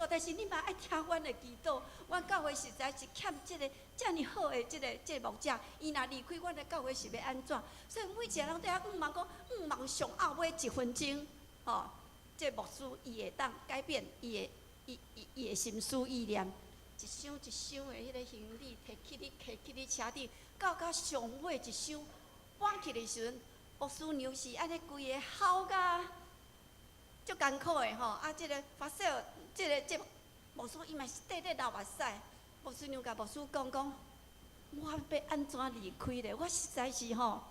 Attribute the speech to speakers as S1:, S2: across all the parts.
S1: 哦，但是你嘛愛聽阮的祈禱，阮教會實在是欠這个遮爾好的這个牧者，伊若離開阮的教會是欲按怎？所以每一個人佇遐向望講，向望上後尾一分鐘，吼，這牧師伊會當改變伊的伊伊的心思意念，一箱一箱的彼个行李提去你提去你車頂，到到上尾一箱搬去的時陣，牧師娘是按呢規个哭甲足艱苦的吼，啊，這个發燒，這个這牧師伊嘛是綴咧流目屎。牧師娘共牧師講講，我欲按怎離開咧？我實在是吼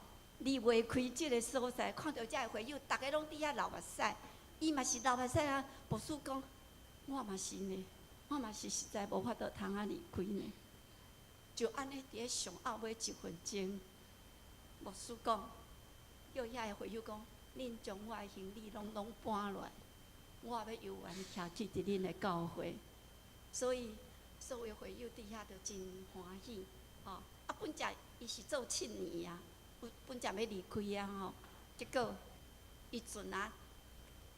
S1: 離袂開這个所在，看著遮的會友，逐个攏佇遐流目屎，伊嘛是流目屎啊。牧師講，我嘛是呢，我嘛是實在無法度通啊離開呢。就按呢佇咧上後尾一分鐘，牧師講，叫遐个會友講，恁將我的行李攏攏搬落來，我欲猶原徛去佇恁的教會。所以所有會友佇遐就真歡喜，吼。啊，本來伊是做7年啊，本本來欲離開啊吼，結果伊陣啊，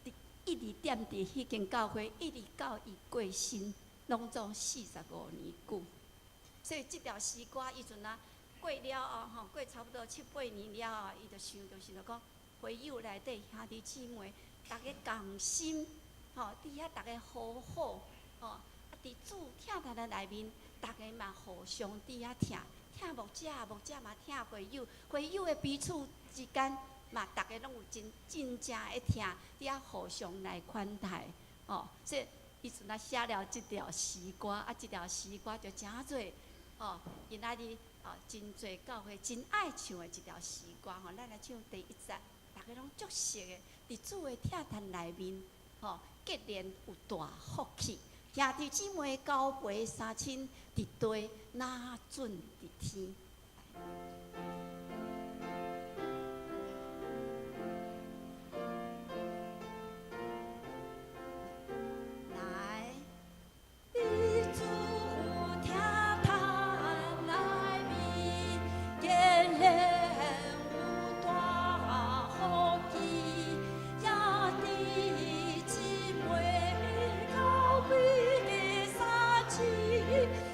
S1: 佇一直踮佇彼間教會，一直到伊過身，攏總45年久。所以這條詩歌，伊陣啊過了後吼，過差不多七八年了後，伊就想就是講，會友內底兄弟姊妹，逐家仝心，吼，佇遐逐家和好，吼，啊，佇主疼壇的內面，逐家嘛互相佇遐疼，疼牧者，牧者嘛疼會友，會友的彼此之間嘛，逐家攏有真真正的疼，佇遐互相來款待，吼，所以伊陣啊寫了這條詩歌，啊，這條詩歌就成做，吼，今仔日哦，真濟教會真愛唱的一條詩歌吼，咱來唱第一節，逐家攏足熟的，佇主的疼壇內面，吼，結連有大福氣，兄弟姊妹交陪相親，佇地若準佇天。來，佇主疼壇內面，結連有大福氣，兄弟姊妹交陪相親，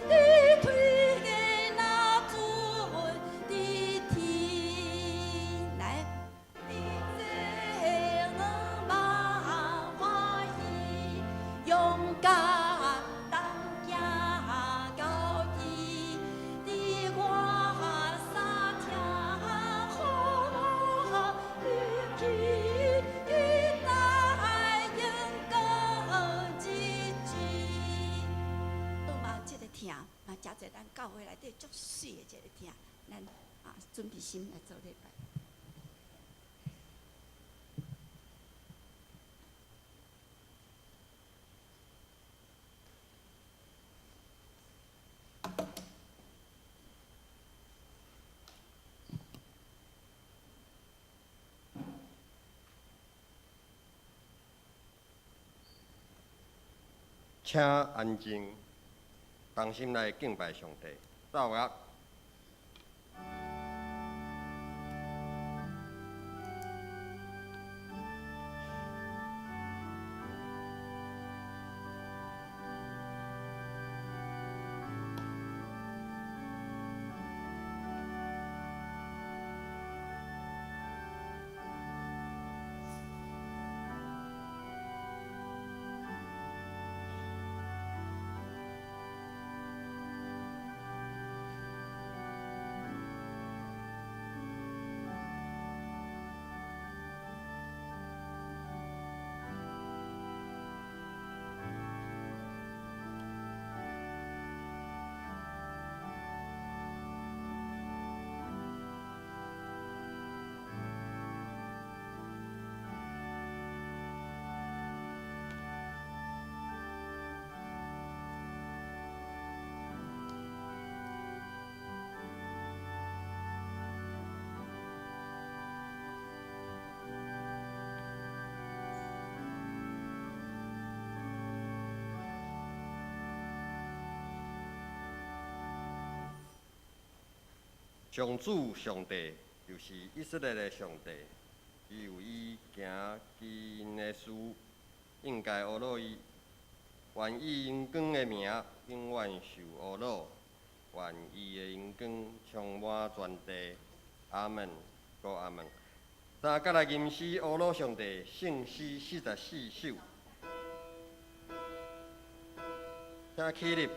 S1: 佇地若準佇天。來，佇這向望歡喜，勇敢當行到天，佇我三聽好語氣，答應講一句。向望這个疼，嘛誠濟咱教會內底足媠的一个疼，咱啊準備心來做禮拜。
S2: 請安靜，同心來敬拜上帝。奏樂。上主上帝就是以色列的上帝，伊有伊行奇的事，應該呵咾伊。願伊榮光的名永遠受呵咾，願伊的榮光充滿全地。阿門，閣阿門。三角來吟詩呵咾上帝，聖詩44首，請起立。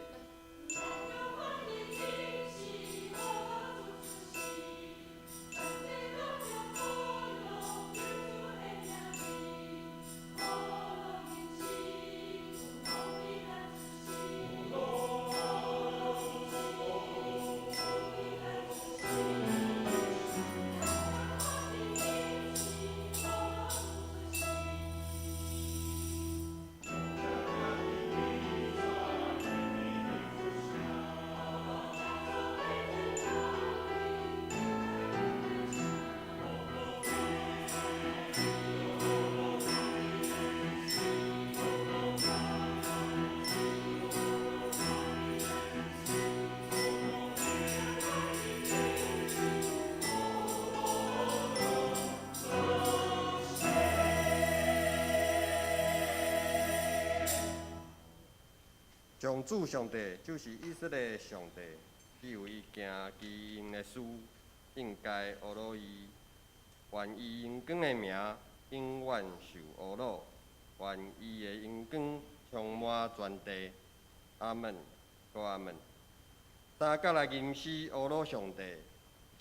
S2: 上主上帝就是以色列的上帝，只有伊行奇妙的事，應該呵咾伊。願伊榮光的名永遠受呵咾，願伊的榮光充滿全地。阿門，閣阿門。三角來吟詩呵咾上帝，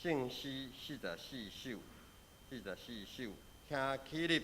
S2: 聖詩44首，44首，請起立。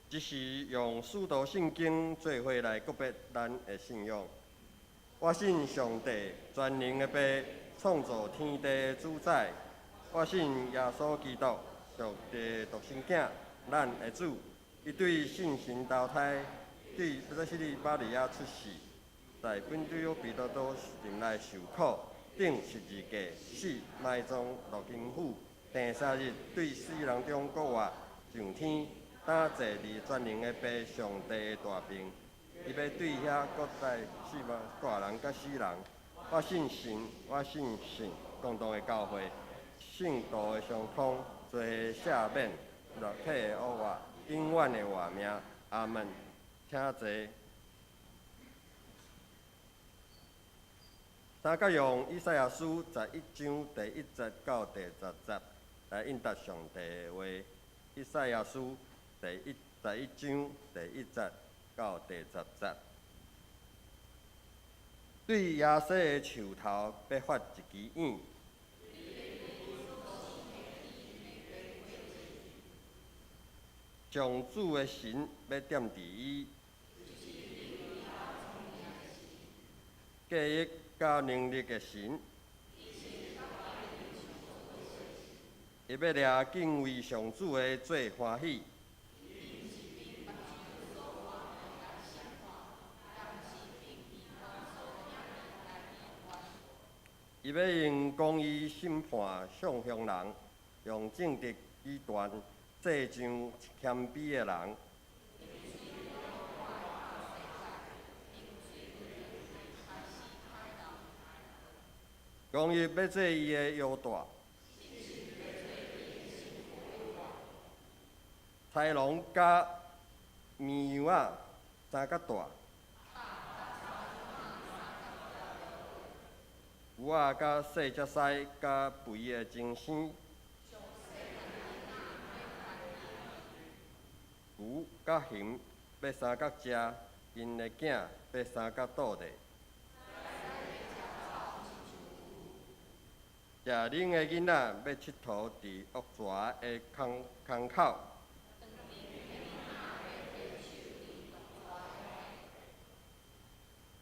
S2: 這是用使徒聖經做伙來告別咱的信仰。我信上帝全能的父，創造天地的主宰。我信耶穌基督，上帝獨生囝，咱的主。伊對聖神投胎，對洗禮瑪利亞出世，在本丟彼拉多任內受苦，釘十字架，死，埋葬，落陰府，第三日對死人中復活，上天。擔坐佇全能的父上帝的大爿，伊欲對遐閣再死亡活人佮死人。我信神，我信聖公同的教會，聖徒的相通，罪的赦免，肉體的復活，永遠的活命。阿門。請坐。三角用以賽亞書11章第1節到第10節來應答上帝的話。以賽亞書第11章第1節到第10節，對耶西的樹頭欲發一支影。上主的神欲踮佇伊，計憶佮能力的神，伊欲掠敬畏上主的做歡喜。伊欲用公義審判散凶人，用正直去斷世上謙卑的人。公義欲做伊的腰帶，豺狼佮綿羊仔生較大，牛仔佮細隻獅佮肥的精生，牛佮熊欲相佮食，𪜶的囝欲相佮倒咧。食奶的囡仔欲𨑨迌佇惡蛇的空空口。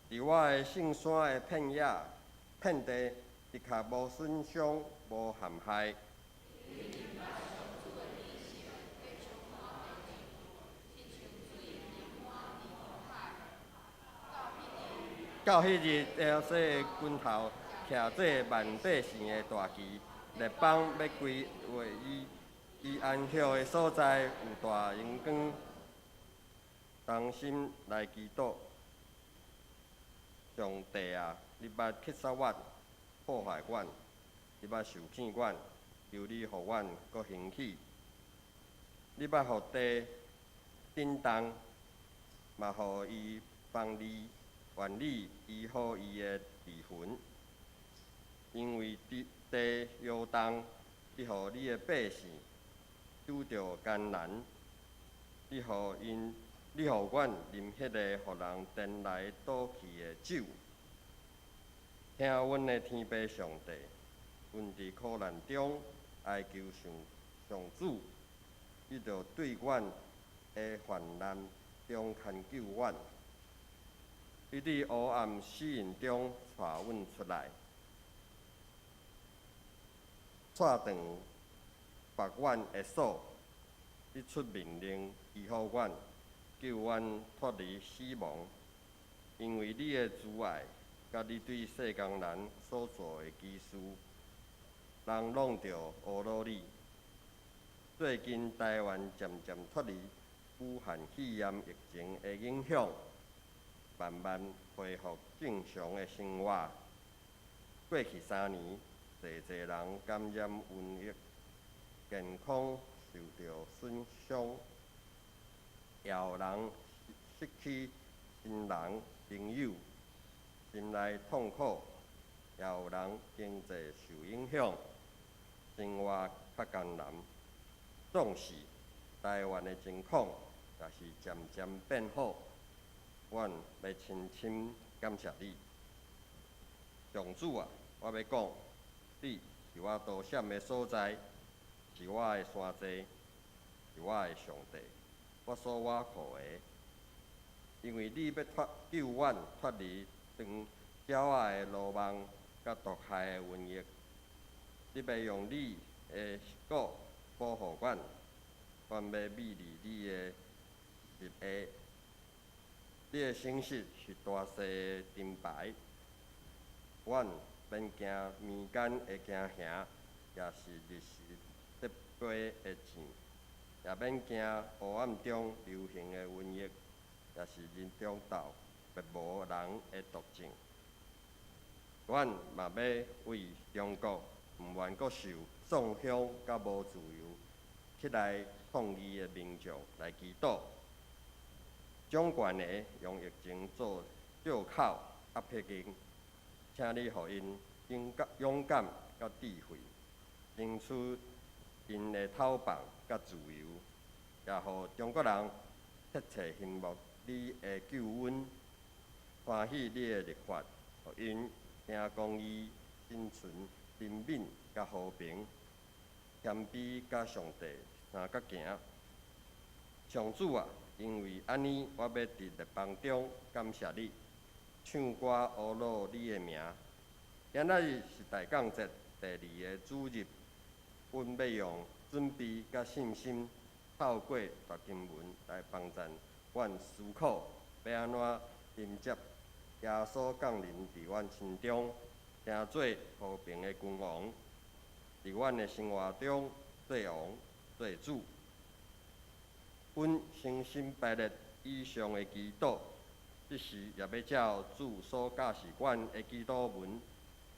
S2: 佇我的聖山的遍野、遍地，的確無損傷、無陷害。到彼日，耶西的根頭徛做萬百姓的大旗，列邦欲歸為伊，伊安歇的所在有大榮光。同心來祈禱，上帝啊，你捌克殺阮、破壞阮，你捌受氣阮，求你予阮閣興起。你捌予地震動，嘛予伊放離，願你醫好伊的裂痕。因為地地搖動，你予你的百姓拄著艱難，你予𪜶，你予阮啉彼个予人顛來倒去的酒。聽阮的天父上帝，阮佇苦難中哀求上上主，伊就對阮的患難中牽救阮，伊佇黑暗死蔭中帶阮出來，掣斷縛阮的索，你出命令醫好阮，救阮脫離死亡，因為你的慈愛，佮你對世間人所做的奇事，人攏著呵咾你。最近台灣漸漸脫離武漢肺炎疫情的影響，慢慢恢復正常的生活。過去3年，濟濟人感染瘟疫，健康受著損傷，也有人失去親人朋友，心內痛苦；也有人經濟受影響，生活較艱難。總是台灣的情況也是漸漸變好，阮欲深深感謝你，上主啊！我欲講，你是我逃閃的所在，是我的山寨，是我的上帝，我所倚靠的。因為你欲脫救阮脫離長鳥仔的羅網，佮毒害的瘟疫，你欲用你的國保護阮，阮欲美麗你的實話，你的誠實是大勢的盾牌，阮免驚暝間的驚嚇，也是日時得飛的箭，也免驚黑暗中流行的瘟疫，也是日中晝滅無人的毒症。阮嘛欲為中國毋願閣受喪鄉佮無自由起來抗議的民眾來祈禱。掌權的用疫情做藉口壓迫𪜶，請你予𪜶勇敢、勇敢佮智慧，爭取𪜶的頭放佮自由，也予中國人切切欣慕你的救恩，歡喜你的律法，予𪜶行公義、心存憐憫佮和平，謙卑佮上帝相佮行。上主啊，因為按呢，我欲佇列邦中感謝你，唱歌阿魯你的名。今仔日是大降節第二个主日，阮欲用準備佮信心，透過讀經文來幫贊阮思考，欲按怎迎接耶穌降臨佇阮心中，成做和平的君王，佇阮的生活中做王做主。阮誠心排列以上的祈禱，這時也欲照主所教示阮的祈禱文，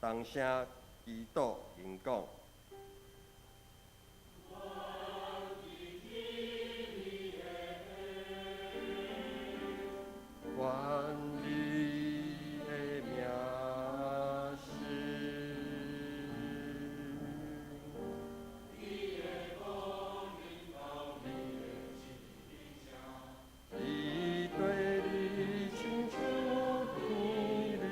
S2: 同聲祈禱吟講。願你的名聖。伊對你親像天裡。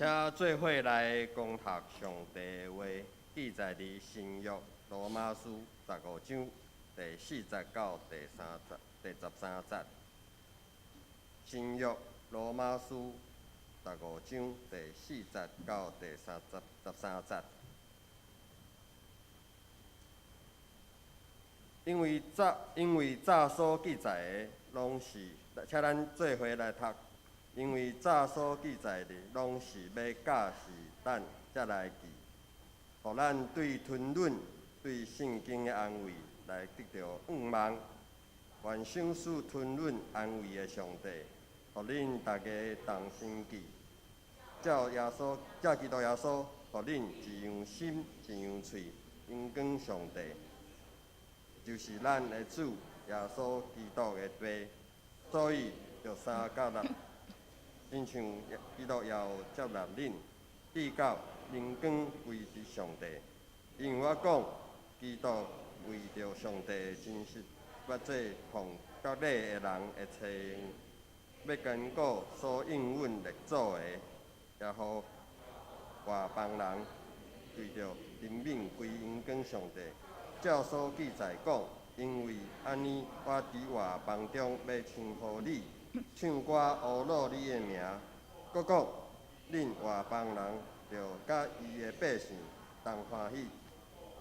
S2: 請做伙來恭讀上帝的話，記載佇新約羅馬書15章第4節到第13節。新約羅馬書十五章第四節到第13節。因為早所記載的，攏是，請咱做伙來讀。因為早所記載的，攏是欲教示咱，才來記，予咱對吞忍、對聖經的安慰來得著向望。願賞賜吞忍安慰的上帝，予恁逐家同心記，照耶穌，照基督耶穌，予恁一樣心、一樣喙，榮光上帝，就是咱的主耶穌基督的爸。所以，著三佮六，親像基督也有接納恁，直到榮光歸佇上帝。因為我講，基督為著上帝的真實，欲做奉割禮的人的冊用，欲堅固所應允列祖的，也予外邦人為著憐憫歸榮光上帝。照所記載講，因為按呢，我佇外邦中欲稱呼你，唱歌呵咾你的名。閣講，恁外邦人著佮伊的百姓同歡喜。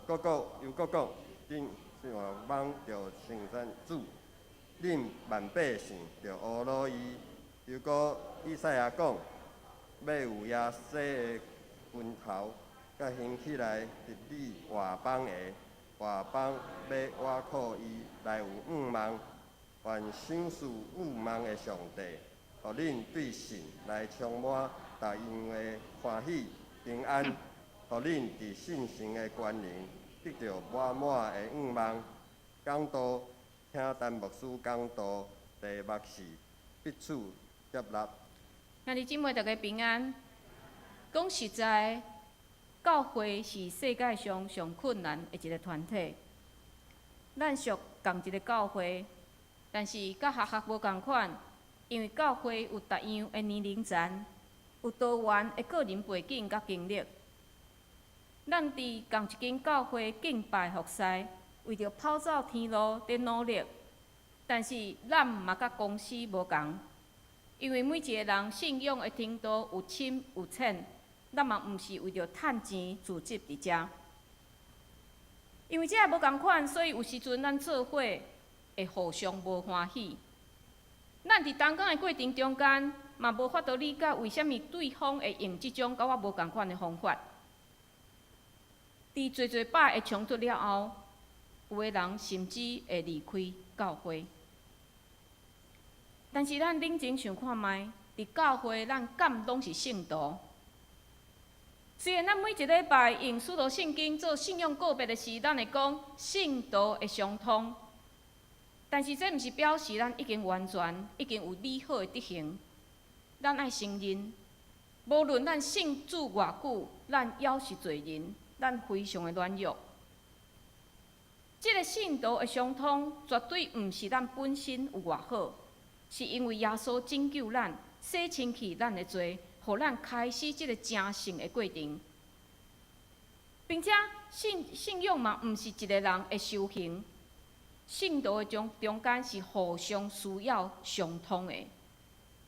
S2: 閣講，又閣講，恁外邦著稱讚主，恁萬百姓著呵咾伊。又閣以賽亞講，欲有耶西的根頭，佮興起來治理外邦的，外邦欲倚靠伊來有向望。願賞賜向望的上帝，予恁對信來充滿逐樣的歡喜平安，予恁佇聖神的權能得著滿滿的向望。講道，請陳牧師講道，題目是彼此接納。
S3: 兄弟姊妹，大家平安。講實在，教會是世界上上困難的一个團體。咱屬仝一个教會，但是佮學校無仝款，因為教會有逐樣的年齡層，有多元的個人背景佮經歷。咱佇仝一間教會敬拜服侍，為著跑走天路佇努力，但是咱嘛佮公司無仝，因為每一个人信仰的程度有深有淺，咱嘛毋是為著趁錢聚集佇遮。因為這个無仝款，所以有時陣咱做伙會互相無歡喜。咱佇同工的過程中間，嘛無法度理解為啥物對方會用這種佮我無仝款的方法。佇濟濟擺的衝突了後，有的人甚至會離開教會。但是咱冷靜想看覓，佇教會咱敢攏是聖徒？雖然咱每一禮拜用使徒信經做信仰告別的時，咱會講聖徒的相通，但是這毋是表示咱已經完全，已經有美好的德行。咱愛承認，無論咱信主偌久，咱猶是罪人，咱非常的軟弱。這个聖徒的相通，絕對毋是咱本身有偌好，是因為耶穌拯救咱，洗清去咱的罪，予咱開始這个成聖的過程。並且信仰嘛，毋是一个人的修行，聖徒的中間是互相需要相通的。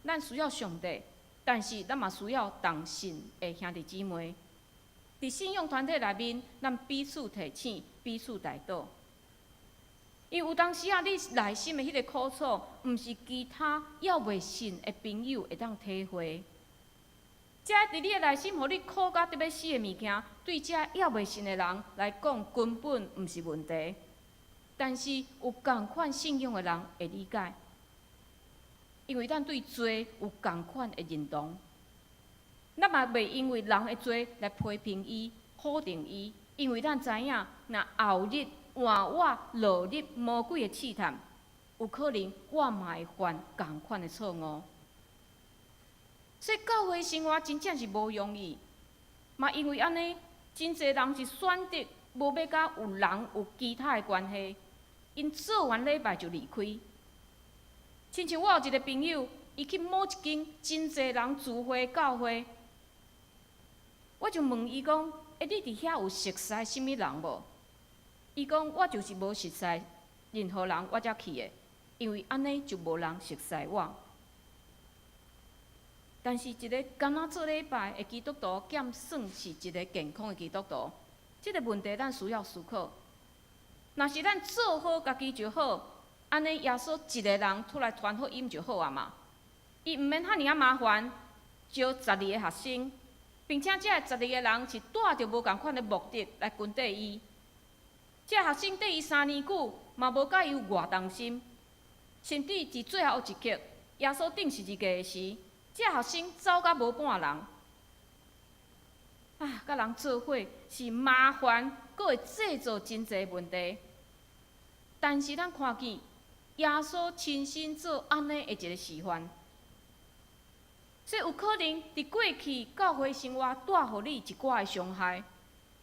S3: 咱需要上帝，但是咱嘛需要同信的兄弟姊妹。佇信仰團體內面，咱彼此提醒，彼此代禱。因為有當時啊，你內心的彼个苦楚，毋是其他猶未信的朋友會當體會。這佇你的內心，予你苦甲得欲死的物件，對這猶未信的人來講，根本毋是問題。但是有仝款信仰的人會理解，因為咱對罪有仝款的認同。咱嘛袂因為人的罪來批評伊、否定伊，因為咱知影，若後日換我落入魔鬼的試探，有可能我嘛會犯仝款的錯誤。所以教會生活真正是無容易，嘛因為按呢，真濟人是選擇無欲佮有人有其他的關係，𪜶做完禮拜就離開。親像我有一个朋友，伊去某一間真濟人聚會教會。我就問伊講：欸，你佇遐有熟似啥物人無？伊講：我就是無熟似任何人，我才去的，因為按呢就無人熟似我。但是，一个敢若做禮拜的基督徒，敢算是一个健康的基督徒？這個問題咱需要思考。若是咱做好家己就好，按呢耶穌一个人出來傳福音就好啊嘛。伊毋免遐爾仔麻煩，招十二个學生，並且這十二个人是帶著無仝款的目的來跟綴伊。這學生綴伊3年久，嘛無佮伊有偌同心，甚至佇最後一刻，耶穌釘十字架的時，這學生走甲無半人。啊，佮人做伙是麻煩，閣會製造真濟問題。但是咱看見耶穌親身做按呢的一個示範，所以有可能佇過去教會生活帶予你一寡的傷害，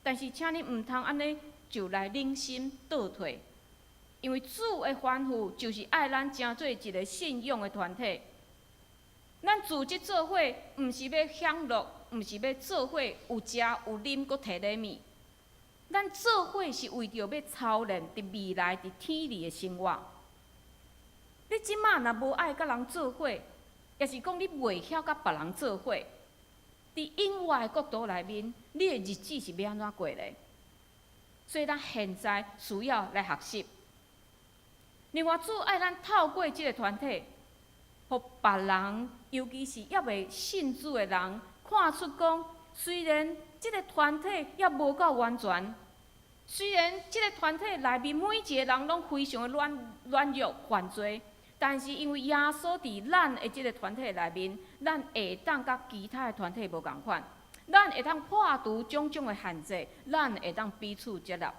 S3: 但是請你毋通按呢就來忍心倒退，因為主的吩咐就是愛咱成做一個信仰的團體。咱組織做伙，毋是欲享樂，毋是欲做伙有食有啉，閣提禮物。咱做伙是為著欲操練佇未來佇天裡的生活。你這馬若無愛佮人做伙，抑是講你袂曉佮別人做伙，佇永活的國度內面，你的日子是欲按怎過咧？所以咱現在需要來學習。另外，主愛咱透過這個團體，予別人，尤其是猶未信主的人，看出講，雖然這個團體猶無夠完全，雖然這個團體內面每一個人攏非常的軟軟弱犯罪，但是因為耶穌佇咱的這個團體內面，咱會當佮其他的團體無仝款，咱會當破除種種的限制，咱會當彼此接納。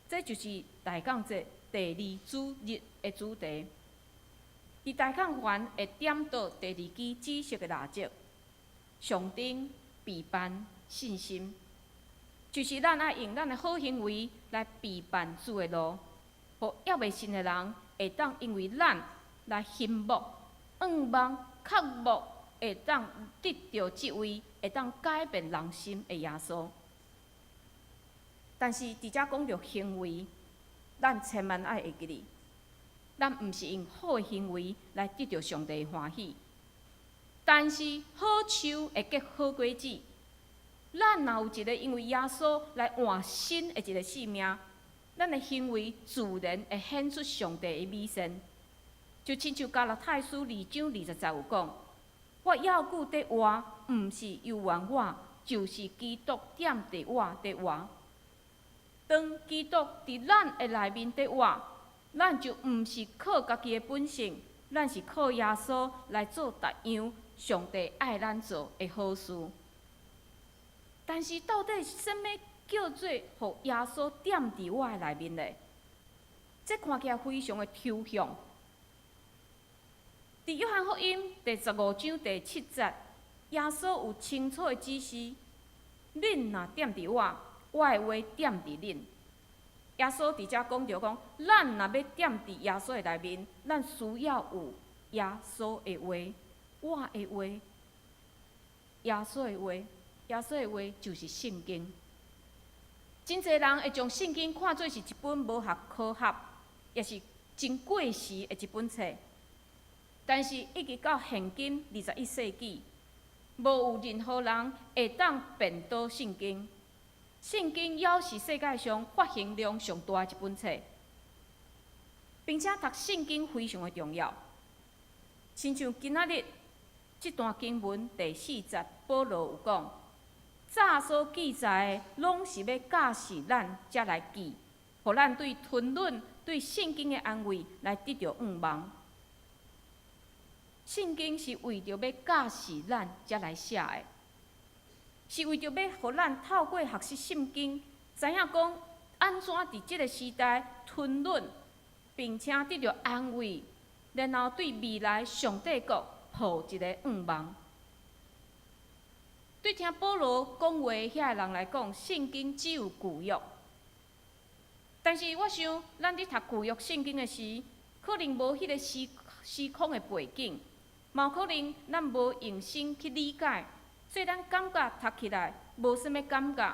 S3: 這就是大降節第二主日的主題。佇大降環會點著第二支紫色的蠟燭，象徵備辦信心，就是咱愛用咱的好行為來備辦主的路，予猶未信的人會當因為咱來欣慕、向望、渴慕，會當得著這位會當改變人心的耶穌。但是佇遮講著行為，咱千萬愛會記得，咱毋是用好的行為來得著上帝的歡喜。但是好樹會結好果子，咱若有一個因為耶穌來換新的一個生命，咱的行為自然會顯出上帝的美善。就親像加拉太書2章20節有講：我猶閣佇活，毋是由原我，就是基督踮佇我佇活。當基督佇咱的內面佇活，咱就毋是靠家己的本性，咱是靠耶穌來做逐樣上帝愛咱做的好事。但是到底是啥物叫做予耶穌踮佇我的內面呢？這看起來非常的抽象。佇約翰福音第15章第7節，耶穌有清楚的指示：恁若踮佇我，我的話踮佇恁。耶穌佇遮講著講，咱若欲踮佇耶穌的內面，咱需要有耶穌的話，我的話，耶穌的話，耶穌的話就是聖經。真濟人會將聖經看做是一本無合科學，抑是真過時的一本冊。但是，一直到現今21世紀，無有任何人會當辯倒聖經。聖經猶是世界上發行量上大的一本冊，並且讀聖經非常的重要。親像今仔日這段經文第四節，保羅有講：早所記載的，攏是欲教示咱，才來記，予咱對吞忍、對聖經的安慰來得著向望。聖經是為著欲教示咱，才來寫的，是為著欲予咱透過學習聖經，知影講按怎佇這個時代吞忍，並且得著安慰，然後對未來上帝國抱一个向望。對聽保羅講話遐个人來講，聖經只有舊約。但是我想，咱佇讀舊約聖經的時，可能無彼个時時空的背景，嘛有可能咱無用心去理解。所以咱感覺讀起來無啥物感覺，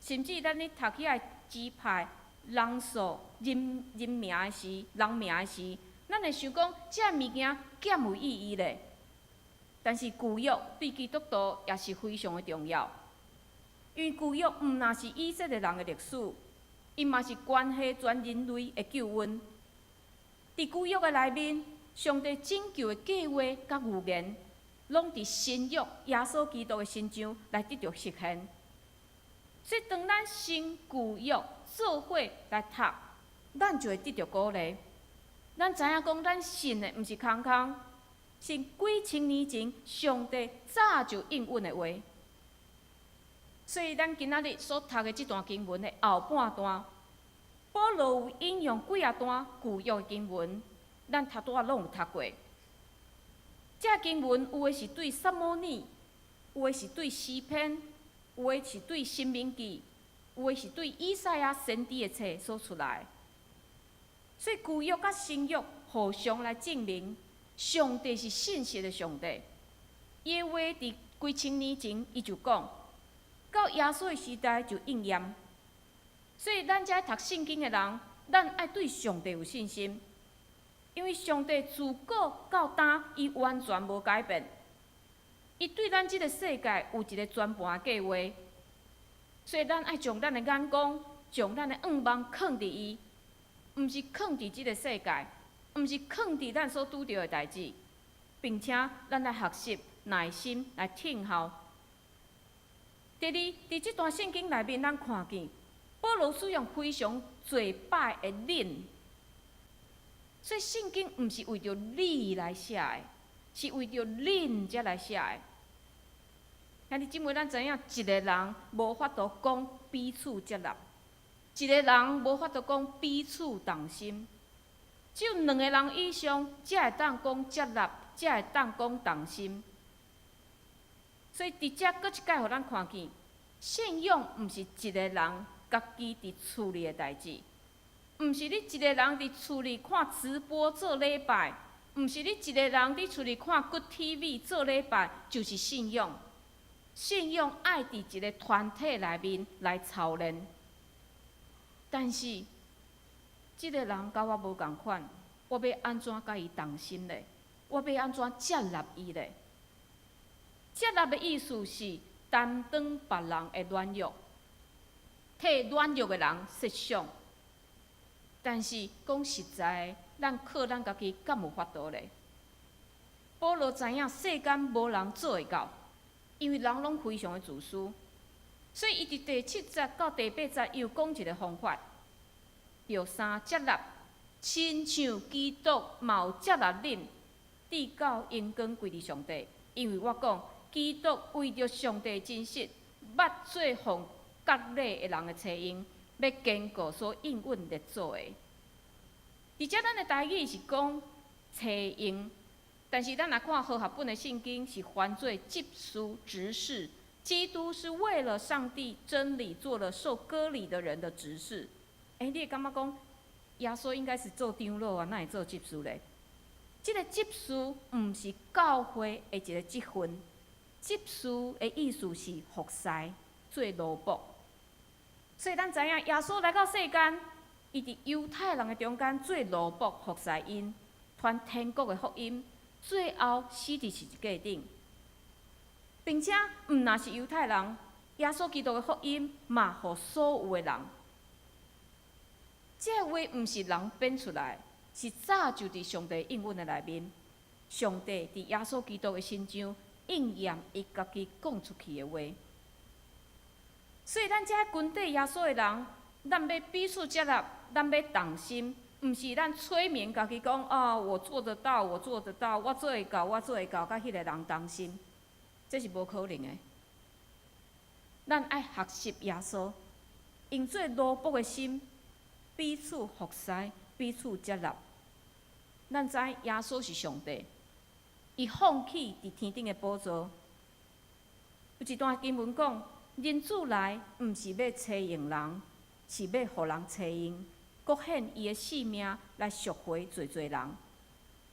S3: 甚至咱咧讀起來支派人數、人名的時、人名的時，咱會想講這个物件敢有意義咧？但是舊約對基督徒也是非常的重要，因為舊約毋但是以色列人的歷史，伊嘛是關係全人類的救恩。佇舊約的內面，上帝拯救的計劃佮預言，攏佇新約耶穌基督的身上來得著實現。所以當咱新舊約做伙來讀，咱就會得著鼓勵。咱知影講，咱信的毋是空空，是幾千年前上帝早就應允的話。所以咱今仔日所讀的這段經文的後半段，保羅有引用幾仔段舊約的經文，咱頭拄仔攏有讀過。這經文有的是對撒母耳，有的是對詩篇，有的是對申命記，有的是對以賽亞先知的冊所出來。所以舊約佮新約互相來證明，上帝是信實的上帝。伊的話佇幾千年前，伊就講，到耶穌的時代就應驗。所以咱這讀聖經的人，咱愛對上帝有信心，因為上帝自古到今，伊完全無改變。伊對咱這个世界有一个全盤的計劃，所以咱愛將咱的眼光、將咱的向望囥佇伊，毋是囥佇這个世界，毋是囥佇咱所拄著的代誌，並且咱來學習耐心來等候。第二，佇這段聖經內面，咱看見保羅使用非常濟擺的恁，所以聖經毋是為著你來寫的，是為著恁才來寫的。兄弟姊妹，咱知影一个人無法度講彼此接納，一个人無法度講彼此同心，只有兩个人以上，才會當講接納，才會當講同心。所以佇遮閣一擺予咱看見，信仰毋是一个人家己佇厝裡的代誌，毋是你一个人佇厝裡看直播做禮拜，毋是你一个人佇厝裡看 Good TV 做禮拜，就是信仰。信仰愛佇一个團體內面來操練，但是這个人佮我無仝款，我欲按怎佮伊同心咧？我欲按怎接納伊咧？接納的意思是擔當別人的軟弱，替軟弱的人設想。但是講實在，咱靠咱家己敢有法度咧？保羅知影世間無人做會到，因為人攏非常的自私，所以伊佇第七節到第八節又講一个方法，著三接納，親像基督嘛有接納恁，直到榮光歸佇上帝。因為我講，基督為著上帝真實，捌做奉割禮的人的差用，欲堅固所應允立祖的。佇遮咱的台語是講差用。但是咱若看和合本的聖經，是翻做執事執事。基督是為了上帝真理做了受割禮的人的執事。欸，你會感覺講耶穌應該是做長老啊，哪會做執事咧？這个執事毋是教會的一个職分，執事的意思是服侍、做奴僕。所以咱知影耶穌來到世間，伊佇猶太人的中間做奴僕服侍𪜶，傳天國的福音。最後死佇十字架頂，並且毋但是猶太人，耶穌基督的福音嘛，予所有的人。這話毋是人編出來，是早就佇上帝應允的內面。上帝佇耶穌基督的身上應驗伊家己講出去的話。所以咱這跟綴耶穌的人，咱欲彼此接納，咱欲同心。毋是咱催眠家己講啊，我做得到，我做得到，我做會到，我做會到，佮彼个人同心，這是無可能的。咱愛學習耶穌，用做奴僕的心，彼此服侍，彼此接納。咱知耶穌是上帝，伊放棄佇天頂的寶座。有一段經文講，人子來毋是欲差用人，是欲予人差用。閣獻伊的性命來贖回濟濟人。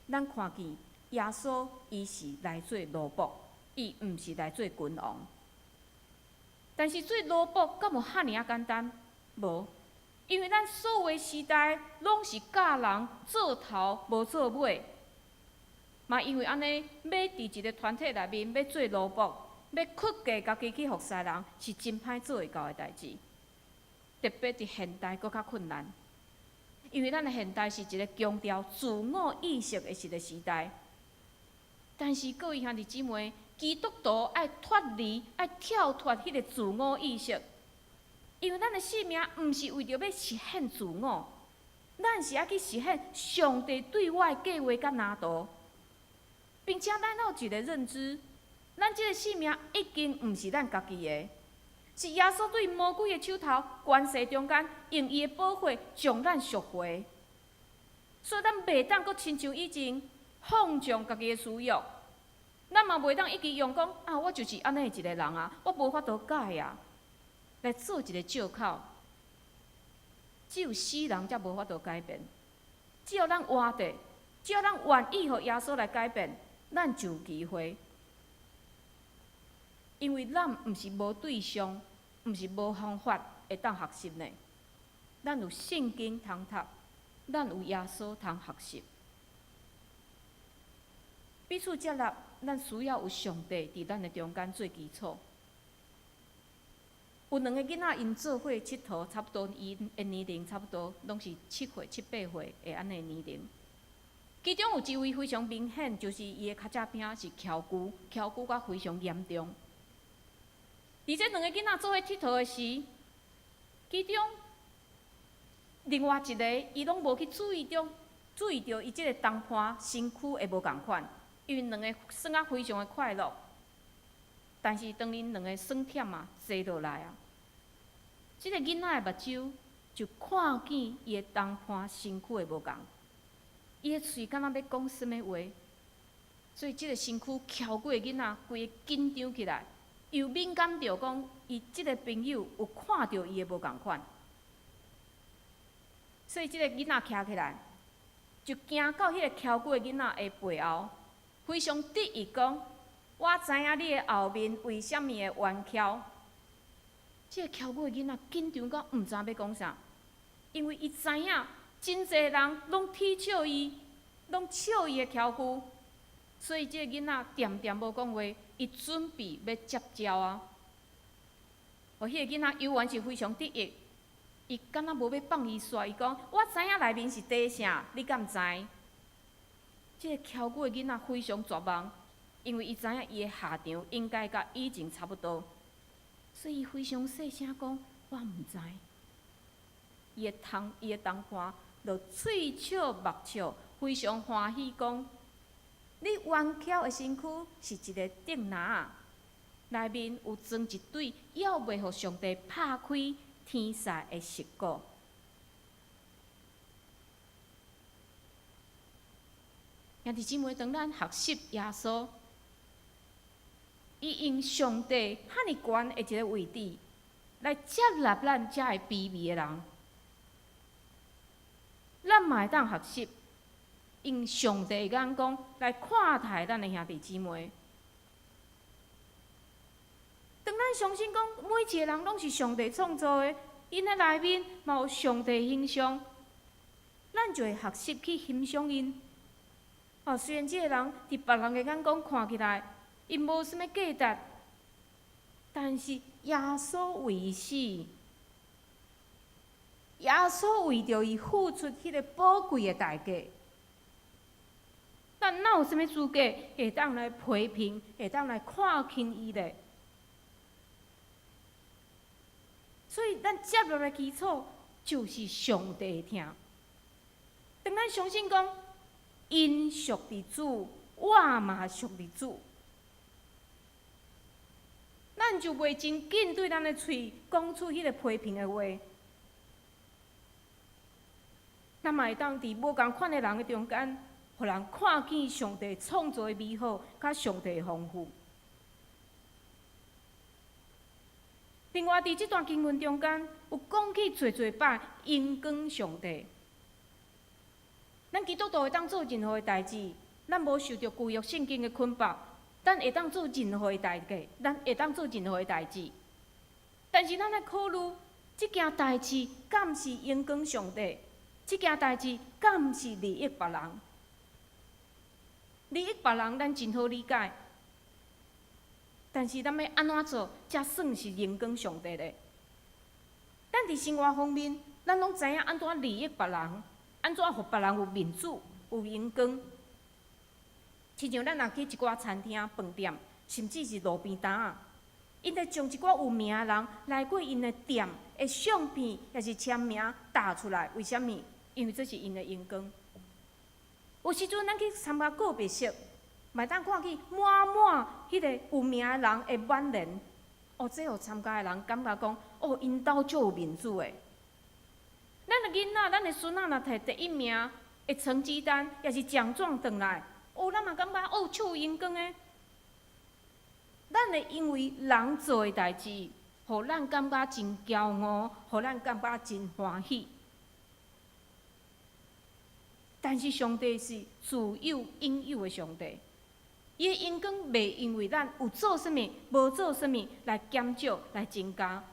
S3: 咱看見耶穌，伊是來做奴僕。伊毋是來做君王。但是做奴僕敢有遐爾仔簡單？無，因為咱所有的時代攏是教人做頭無做尾，嘛因為按呢，欲佇一个團體內面欲做奴僕，欲屈低家己去服侍人，是真歹做會到的代誌。特別佇現代閣較困難，因為咱的現代是一个強調自我意識的一个時代。但是各位兄弟姊妹，基督徒愛脫離、愛跳脫彼个自我意識，因為咱的生命毋是為著欲實現自我，咱是愛去實現上帝對我的計畫佮藍圖，並且咱有一个認知，咱這个生命已經毋是咱家己的，是耶穌對魔鬼的手頭權勢中間，用伊的寶血將咱贖回，所以咱袂當閣親像以前放縱家己的私欲，咱嘛袂當一直用講啊，我就是按呢一个人啊，我無法度改啊，來做一个借口。只有死人才無法度改變，只要咱活著，只要咱願意予耶穌來改變，咱就有機會。因為咱毋是無對象，毋是無方法會當學習呢。咱有聖經通讀，咱有耶穌通學習。彼此接納，咱需要有上帝佇咱的中間做基礎。有兩個囡仔，𪜶做伙𨑨迌，差不多𪜶的年齡差不多，攏是7歲、7、8歲的按呢年齡。其中有一位非常明顯，就是伊的跤脊餅是蹺跣，蹺跣甲非常嚴重。佇這兩个囡仔做伙𨑨迌的時，其中另外一个伊攏無去注意著，注意著伊這个同伴身軀的無仝款，因為兩个耍甲非常的快樂。但是當𪜶兩个耍忝啊，坐落來啊，這个囡仔的目睭就看見伊的同伴身軀的無仝，伊的喙敢若欲講啥物話，所以這个身軀蹺跣的囡仔，規个緊張起來。又敏感著講，伊這个朋友有看著伊的無仝款，所以這个囡仔徛起來，就行到彼个蹺跣的囡仔的背後，非常得意講：我知影你的後面為啥物會彎蹺。這个蹺跣的囡仔緊張到毋知欲講啥，因為伊知影真濟人攏恥笑伊，攏笑伊的蹺跣，所以這个囡仔恬恬無講話。伊準備欲接招啊！哦，彼个囡仔猶原是非常得意，伊敢若無欲放伊煞。伊講：我知影內面是地啥，你敢知？這个蹺跣的囡仔非常絕望，因為伊知影伊的下場應該佮以前差不多，所以伊非常細聲講：我毋知。伊的同伴就喙笑目笑，非常歡喜講。你彎蹺的身軀是一个竹籃仔，內面有裝一對猶未予上帝拍開天使的石鼓。兄弟姊妹，當咱學習耶穌，伊用上帝遐爾懸的一个位置來接納咱遮个卑微的人，咱嘛會當學習。用上帝的眼光來看待咱的兄弟姊妹。當咱相信講每一个人攏是上帝創造的，𪜶的內面嘛有上帝形象，咱就會學習去欣賞𪜶。哦，雖然這个人佇別人的眼光看起來，伊無啥物價值，但是耶穌為伊死，耶穌為著伊付出彼个寶貴的代價。咱哪有啥物資格會當來批評，會當來看輕伊咧？所以，咱接落來基礎就是上帝的疼。當咱相信講，𪜶屬佇主，我嘛屬佇主，咱就袂真緊對咱的喙講出彼个批評的話。咱嘛會當佇無仝款的人的中間，予人看見上帝創造的美好，佮上帝的豐富。另外，佇這段經文中間，有講起濟濟擺榮光上帝。咱基督徒會當做任何的代誌，咱無受著舊約聖經的捆綁，咱會當做任何的代價，咱會當做任何的代誌。但是咱愛考慮，這件代誌敢是榮光上帝？這件代誌敢是利益別人？利益別人，咱真好理解。但是咱欲按怎做，才算是榮光上帝咧？咱佇生活方面，咱攏知影按怎利益別人，按怎予別人有面子、有榮光。親像咱若去一寡餐廳、飯店，甚至是路邊攤仔，𪜶會將一寡有名的人來過𪜶的店的相片，抑是簽名貼出來。為啥物？因為這是𪜶的榮光。有時陣咱去參加告別式，嘛會當看見滿滿彼个有名的人的挽聯。哦，這予參加的人感覺講，哦，𪜶兜足有面子的。咱的囡仔、咱的孫仔若摕第一名的成績單，抑是獎狀轉來，哦，咱嘛感覺哦，足有榮光的。咱會因為人做的代誌，予咱感覺真驕傲，予咱感覺真歡喜。但是上帝是自有永有的上帝，伊的榮光袂因為咱有做啥物、無做啥物來減少、來增加。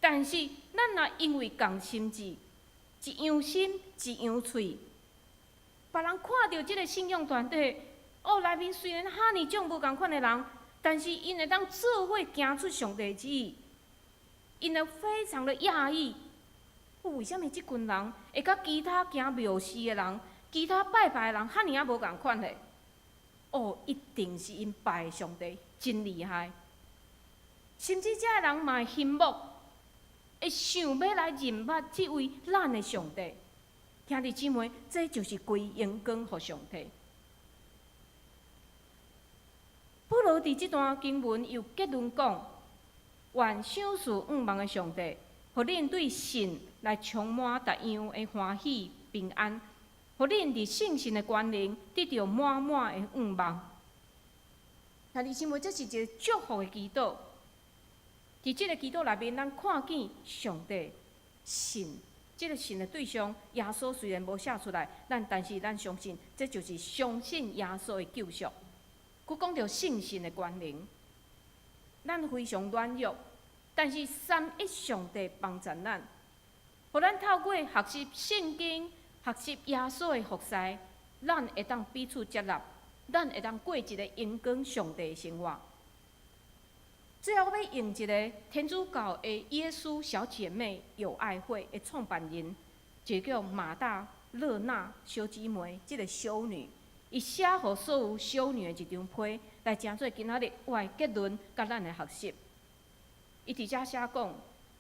S3: 但是咱若因為仝心志、一樣心、一樣喙，別人看著這个信仰團體，哦，內面雖然哈爾種無仝款的人，但是𪜶會當做伙行出上帝旨意，𪜶會非常的訝異。為啥物這群人會佮其他行廟事的人、其他拜拜的人哈爾仔無仝款咧？哦，一定是𪜶拜的上帝真厲害，甚至這个人嘛會羨慕，會想欲來認捌這位咱的上帝。兄弟姊妹，這就是歸榮光予上帝。保羅佇這段經文又結論講：願賞賜向望的上帝，予恁對信來充滿逐樣的歡喜平安，予恁佇聖神的權能得著滿滿的向望。兄弟姊妹，這是一个祝福的祈禱。佇這个祈禱內面，咱看見上帝信，這个信的對象耶穌雖然無寫出來，但是咱相信，這就是相信耶穌的救贖。閣講著聖神的權能，咱非常軟弱，但是三一上帝幫助咱，予咱透過學習聖經、學習耶穌的服侍，咱會當彼此接納，咱會當過一个榮光上帝的生活。最後，我欲用一个天主教的耶穌小姐妹友愛會的創辦人，一个叫馬大勒納小姊妹，這个修女，伊寫予所有修女的一張批，來成做今仔日我的結論佮咱的學習。伊佇遮寫講，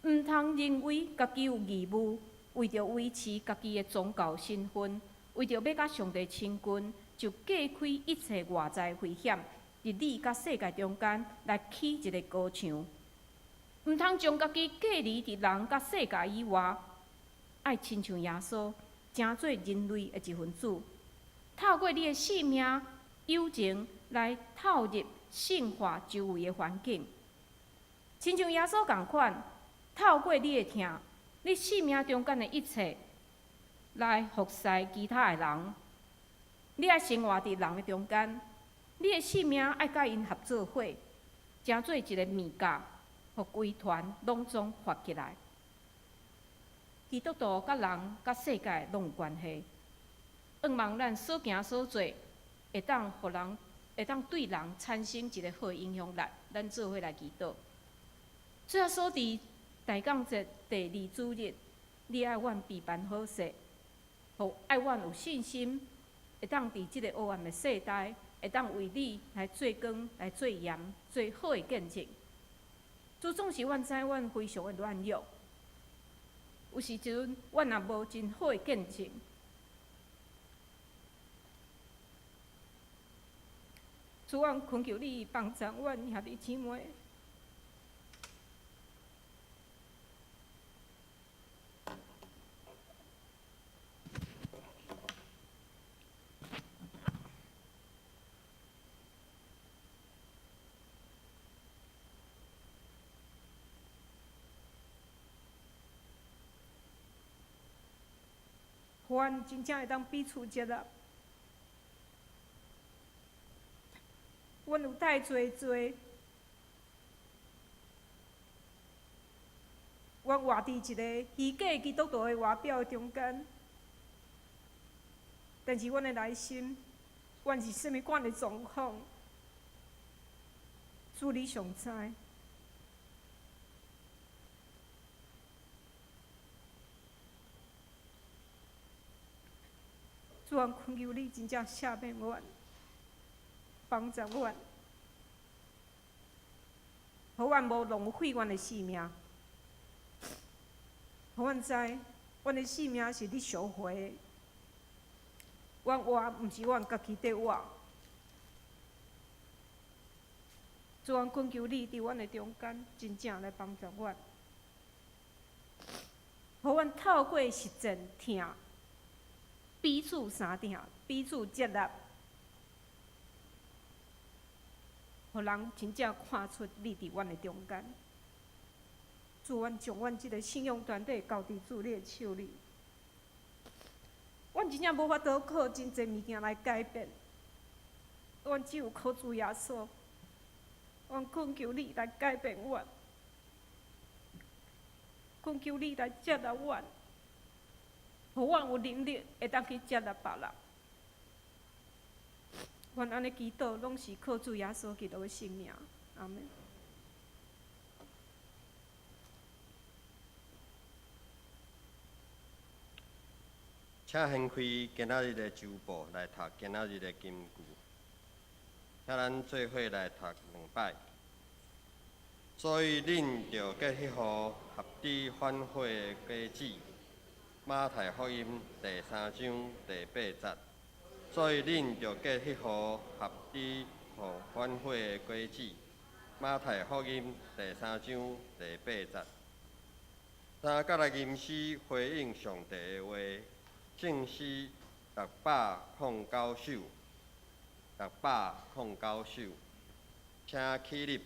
S3: 毋通認為家己有義務，為著維持家己的宗教身份，為著欲佮上帝親近，就隔開一切外在危險，佇你佮世界中間來起一个高牆。毋通將家己隔離佇人佮世界以外，愛親像耶穌，成做人類的一份子。透過你的性命、友情來透入聖化周圍的環境，親像耶穌仝款，透過你的疼，你性命中間的一切來服侍其他的人。你愛生活佇人的中間，你的性命愛佮𪜶合做伙，成做一个物件，予規團攏總發起來。基督徒佮人佮世界攏有關係。向望咱所行所做，會當予人，會當對人產生一个好的影響力。咱做伙來祈禱。主耶穌佇大降節第二主日，你愛阮備辦好勢，予愛阮有信心，會當佇這个黑暗的世代，會當為你來做光、來做鹽、做好的見證。主總是阮知阮非常的軟弱，有時陣阮也無真好的見證。主，阮懇求你幫助阮兄弟姊妹。予阮真正會當彼此接納，
S4: 阮有太濟罪，阮活佇一个虛假基督徒的外表中間，但是阮的內心，阮是啥物款的狀況？主你上知。主，阮懇求你真正赦免阮，幫助阮，予阮無浪費阮的性命，予阮知，阮的性命是你贖回的，阮活毋是阮家己佇活。主，阮懇求你佇阮的中間，真正來幫助阮，予阮透過實踐疼，彼此相疼，彼此接納，予人真正看出你佇阮的中間。主，阮將阮這个信仰團體交佇主你的手裡。阮真正無法度靠真濟物件來改變，阮只有靠主耶穌。阮懇求你來改變阮，懇求你來接納阮，予阮有能力會當去接納別人。阮按呢祈禱，攏是靠主耶穌基督的聖名。阿們。
S2: 請掀開今仔日的周報來讀今仔日的金句，請咱做伙來讀兩擺。所以恁著結彼號合致反悔的果子。馬太福音第三章第八節。所以恁著結彼號合致反悔的果子。馬太福音第三章第八節。三角來吟詩回應上帝的話，聖詩609首，609首，請起立。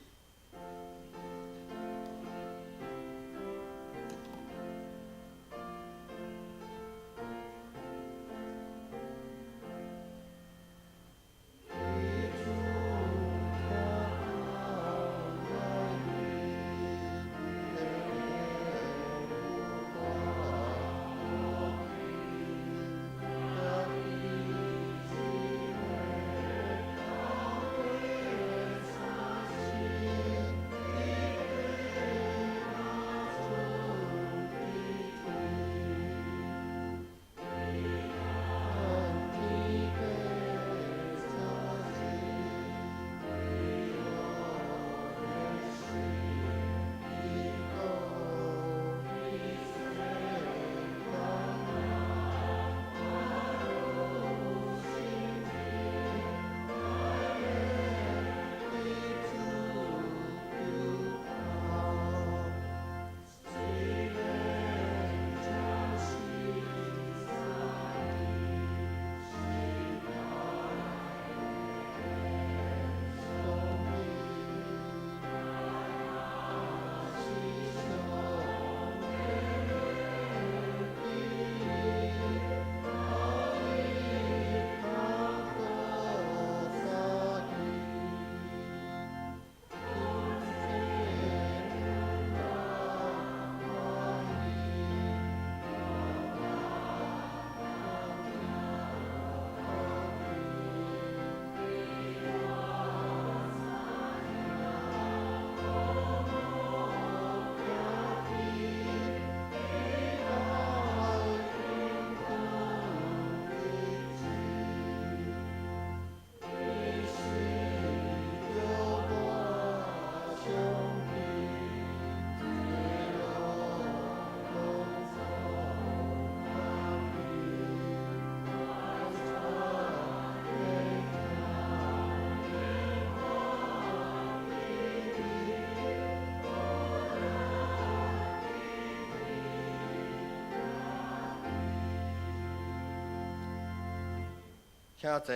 S2: 請坐。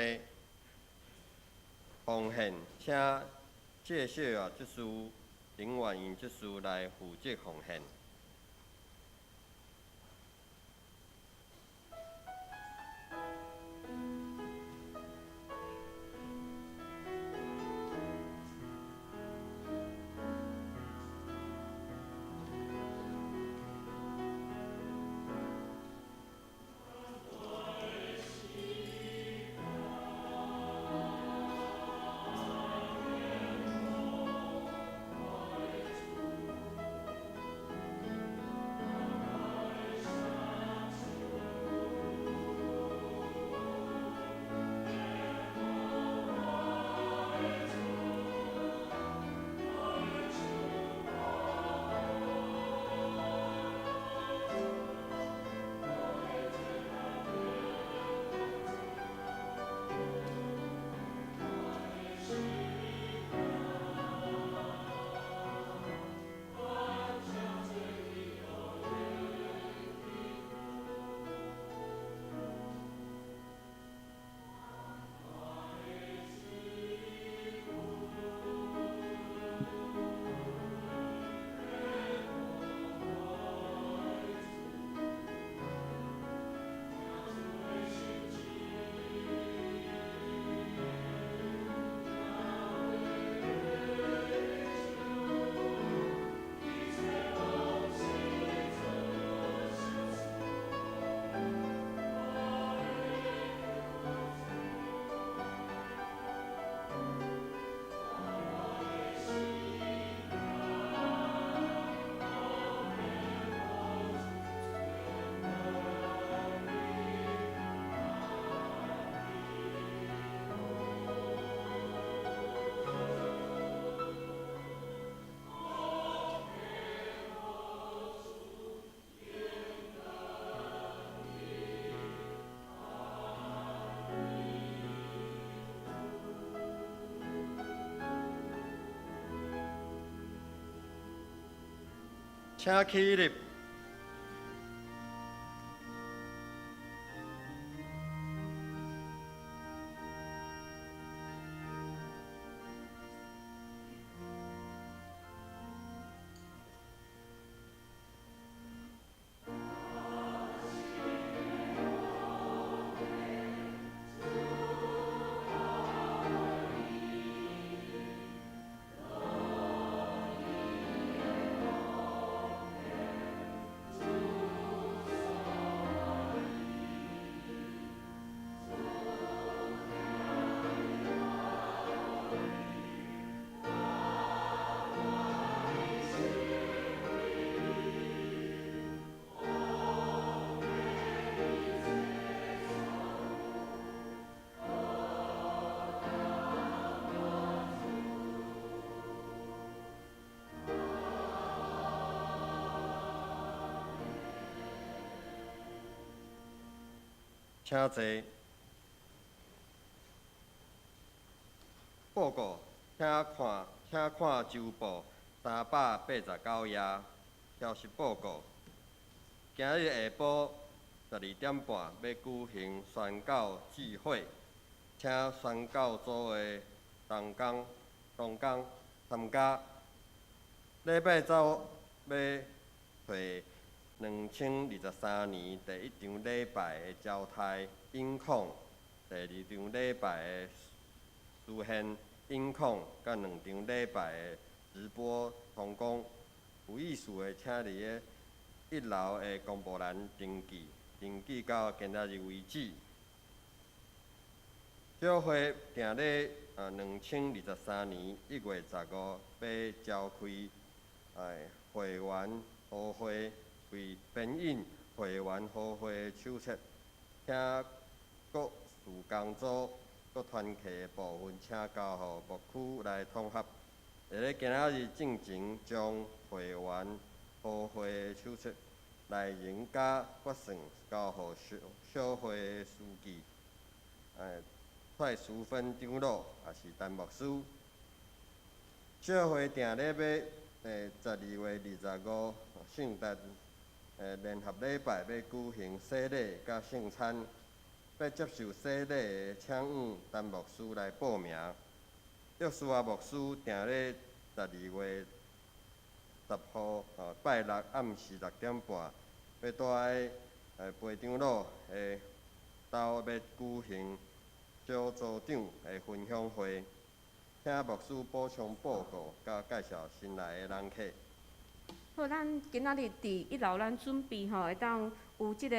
S2: 奉獻，請謝小啊執事、林婉莹執事來負責奉獻。請起立。請坐。報告，請看，請看週報389頁。消息報告，今日下晡12點半欲舉行宣教聚會，請宣教組的同工同工參加。禮拜晝欲揣2023年第一場禮拜的招待音控，第二場禮拜的書獻音控，佮兩場禮拜的直播同工。有意思的，請佇咧一樓的公布欄登記，登記到今仔日為止。小會定咧2023年1月15欲召開會員和會，為編印會員和會的手冊，請各事工組、各團契的部分，請交予牧區來統合。會咧今仔日進前將會員和會的手冊內容佮決算交予小小會的書記，蔡淑芬長老，也是陳牧師。小會定咧欲12月25聖誕聯合禮拜欲舉行洗禮佮聖餐，欲接受洗禮的，請向陳牧師來報名。約書亞牧師定咧12月10號拜六暗時6點半，欲蹛佇裴長老的兜欲舉行小組長的分享會，請牧師補充報告，佮介紹新來的人客。
S4: 好，咱今仔日佇一樓，咱準備吼，會當有這个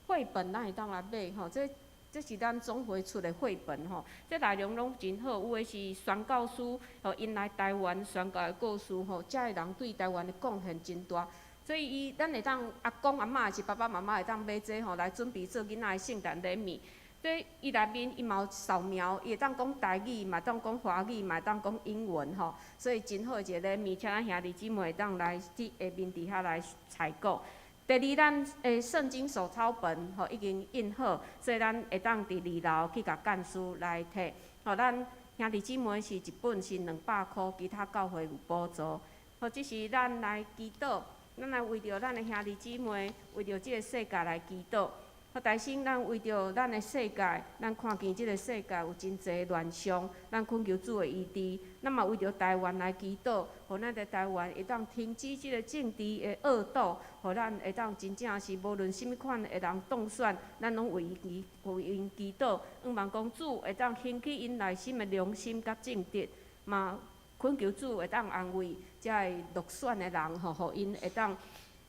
S4: 繪本，咱會當來買吼。這這是咱總會出的繪本吼，這內容攏真好，有的是宣教師吼，𪜶來台灣宣教的故事吼，遮的人對台灣的貢獻真大，所以伊咱會當阿公阿嬤還是爸爸媽媽會當買這吼來準備做囡仔的聖誕禮物。這伊內面伊嘛有掃描，伊會當講台語，嘛會當講華語，嘛會當講英文吼，所以真好的一个禮物，請咱兄弟姊妹會當來佇下面佇遐來採購。第二，咱的聖經手抄本吼已經印好，所以咱會當佇二樓去共幹事來提。吼，咱兄弟姊妹是一本是200箍，其他教會有補助。好，這是咱來祈禱，咱來為著咱的兄弟姊妹，為著這个世界來祈禱。好，大先咱為著咱的世界，咱看見這个世界有真濟亂象，咱懇求主的醫治。咱嘛為著台灣來祈禱，予咱佇台灣會當停止這个政治的惡鬥，予咱會當真正是無論啥物款的人當選，咱攏為伊為𪜶祈禱，向望講主會當興起𪜶內心的良心佮正直，嘛懇求主會當安慰遮个落選的人，吼，予𪜶會當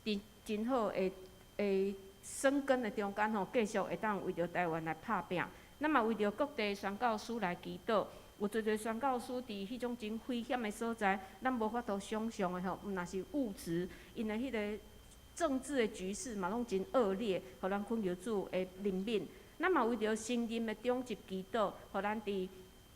S4: 佇真好的的生根的中間吼，繼續會當為著台灣來拍拚。咱嘛為著各地宣教師來祈禱，有濟濟宣教師佇彼種真危險的所在，咱無法度想像的吼，毋但是物質，𪜶的彼个政治的局勢嘛攏真惡劣，予咱懇求主的憐憫。咱嘛為著新任的長執祈禱，予咱佇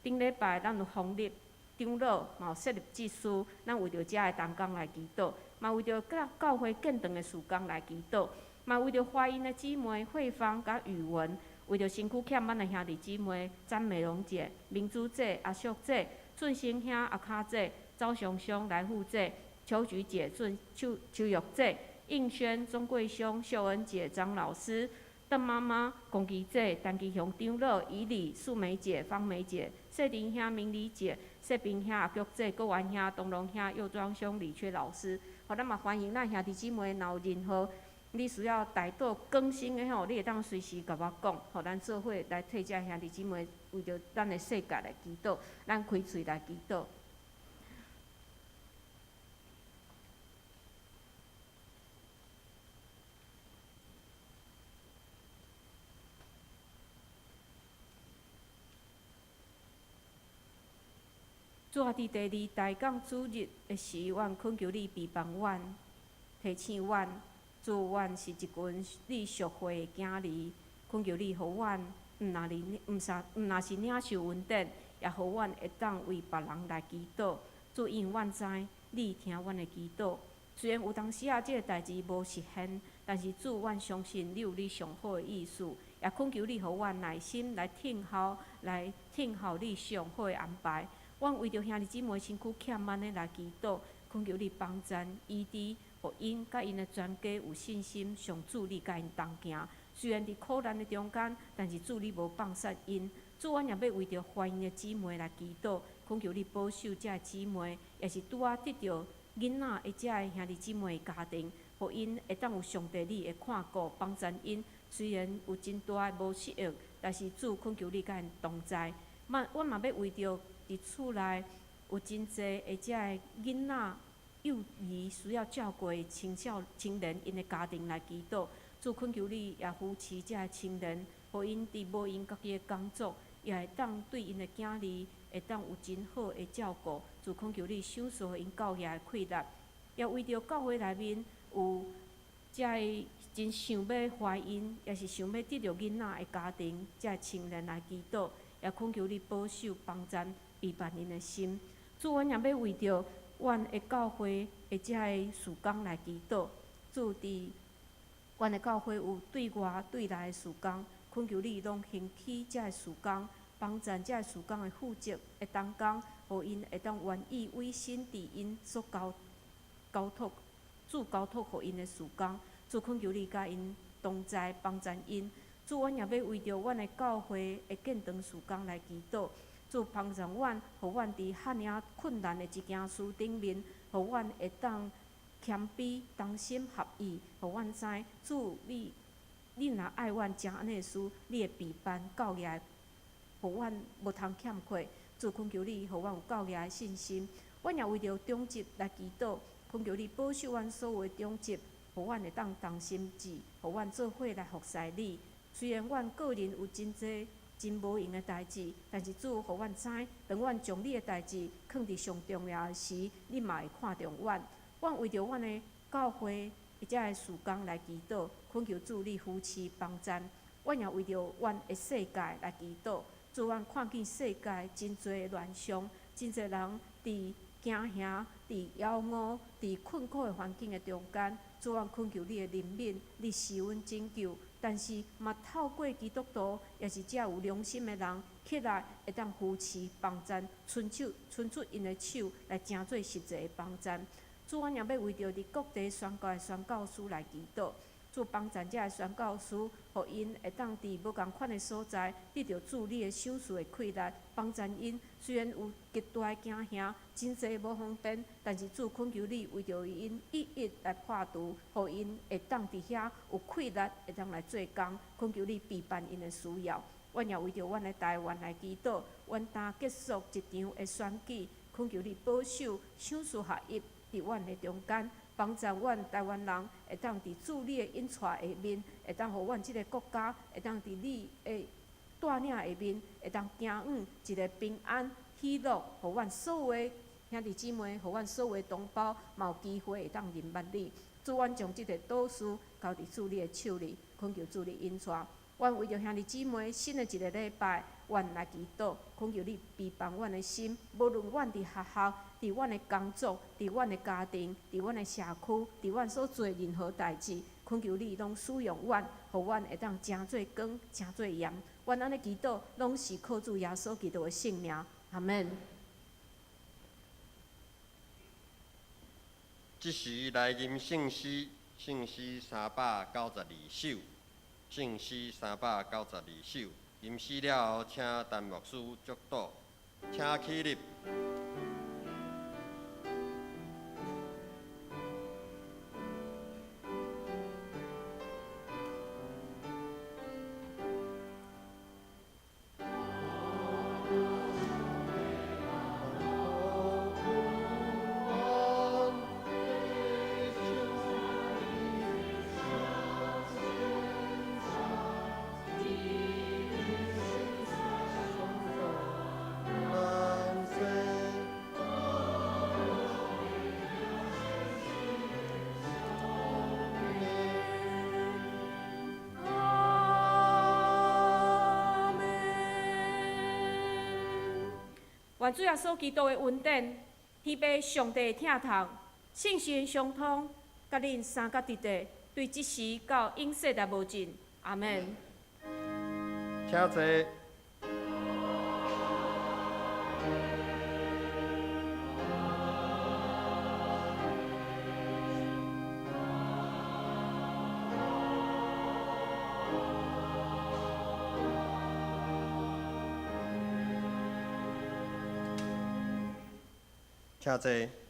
S4: 頂禮拜咱有封立長老，嘛有設立執事，咱為著遮的同工來祈禱，嘛為著教教會建堂的事工來祈禱。嘛為著華音的姊妹慧芳佮宇文，為著身軀欠咱的兄弟姊妹詹美容姐、明珠姐、阿淑姐、俊生兄、阿卡姐、周雄雄來富姐，秋菊姐、郑秋秋玉姐、应轩、钟桂兄、秀恩姐、张老师、邓妈妈、龚吉姐、陈吉雄长老、以礼、素梅姐、方梅姐、谢林兄、明理姐、谢平兄、阿菊姐、郭元兄、东龙兄、右庄兄、李缺老师。好，咱嘛欢迎咱兄弟姊妹，若有任何你需要代祷更新的吼，你会当随时共我讲，予咱做伙来替遮兄弟姊妹为著咱的世界来祈祷，咱开喙来祈祷。主啊，伫第二大港主日的时，阮恳求你庇帮阮，提醒阮，主，阮是一群你属血的囝儿，恳求你予阮，毋若哩毋啥，毋若是领受恩典，也予阮会当为别人来祈祷。主，因为阮知你听阮的祈祷，虽然有当时仔这个代誌無實現，但是主，阮相信你有你上好的意思，也懇求你予阮耐心來等候，來等候你上好的安排。阮為著兄弟姊妹身軀欠慢的來祈禱，懇求你幫贊醫治，予𪜶佮𪜶的全家有信心，上主你佮𪜶同行。雖然佇苦難的中間，但是主你無放殺𪜶。主，阮也欲為著懷孕的姊妹來祈禱，懇求你保守這个姊妹，也是拄仔得著囡仔的這个兄弟姊妹的家庭，予𪜶會當有上帝你的看顧，幫贊𪜶。雖然有真大的無適應，但是主懇求你佮𪜶同在。嘛，阮嘛欲為著佇厝內有真濟的這个囡仔、幼兒需要照顧的青少青年，𪜶的家庭來祈禱。主懇求你也扶持這个青年，予𪜶佇無閒家己的工作，也會當對𪜶的囝兒會當有真好的照顧。主懇求你賞賜予𪜶教業的氣力，也為著教會內面有這个真想欲懷孕，也是想欲得著囡仔的家庭，這个青年來祈禱，也懇求你保守幫贊陪伴𪜶的心。主，阮也欲為著阮的教會的這个事工來祈禱。主，佇阮的教會有對外對內的事工，懇求你攏興起這个事工，幫贊這个事工的負責的同工，予𪜶會當願意委身佇𪜶所交交託主交託予𪜶的事工。主，懇求你佮𪜶同在，幫贊𪜶。主，阮也欲為著阮的教會的建堂事工來祈禱。主幫助阮，予阮佇遐爾困難的一件事頂面，予阮會當謙卑、同心合意，予阮知主你，你若愛阮成按呢的事，你會備辦教業，予阮無通欠缺。主懇求你，予阮有教業的信心。阮也為著長執來祈禱，懇求你保守阮所有的長執，予阮會當同心志，予阮做伙來服侍你。雖然阮個人有真濟真無閒的代誌，但是主，予阮知，當阮將你的代誌囥佇上重要的時，你嘛會看重阮。阮為著阮的教會的這个事工來祈禱，懇求主你扶持幫贊。阮也為著阮的世界來祈禱，主，阮看見世界真濟亂象，真濟人佇驚嚇、佇枵餓、佇困苦的環境的中間，主，阮懇求你的憐憫，你施阮拯救。但是嘛，透過基督徒，也是遮有良心的人起來，會當扶持幫贊，伸手伸出𪜶的手來，成做實際的幫贊。主，阮也欲為著佇各地宣教的宣教師來祈禱，主幫贊遮的宣教師，予𪜶會當佇無仝款的所在，得著主你的賞賜的氣力，幫贊𪜶。雖然有極大的驚嚇，真濟無方便，但是主懇求你為著𪜶一一來破除，予𪜶會當佇遐有氣力，會當來做工。懇求你備辦𪜶的需要。阮也為著阮的台灣來祈禱，元旦結束一場的選舉，懇求你保守賞賜合一佇阮的中間，幫助阮台灣人會當佇主你的引帶下面，會當予阮這个國家會當佇你的帶領下面，會當行往一个平安喜樂，予阮所有的兄弟姊妹，予阮所有的同胞，嘛有機會會當認捌你。主，阮將這个禱事交佇主你的手裡，懇求主你引帶。阮為著兄弟姊妹新的一个禮拜，阮來祈禱，懇求你庇幫阮的心。無論阮佇學校、佇阮的工作、佇阮的家庭、佇阮的社區、佇阮所做任何代誌，懇求你攏使用阮，予阮會當成做光、成做鹽。阮按呢祈禱，攏是靠主耶穌基督的聖名。阿門。
S2: 這時來吟聖詩，聖詩392首，聖詩392首。吟詩了後，請陳牧師祝禱，請起立。
S4: 阿們。願主耶穌基督的恩典，天父上帝的疼痛，聖神的相通，佮恁三甲弟弟，對這時到永世代無盡。阿們。
S2: 請坐。請坐。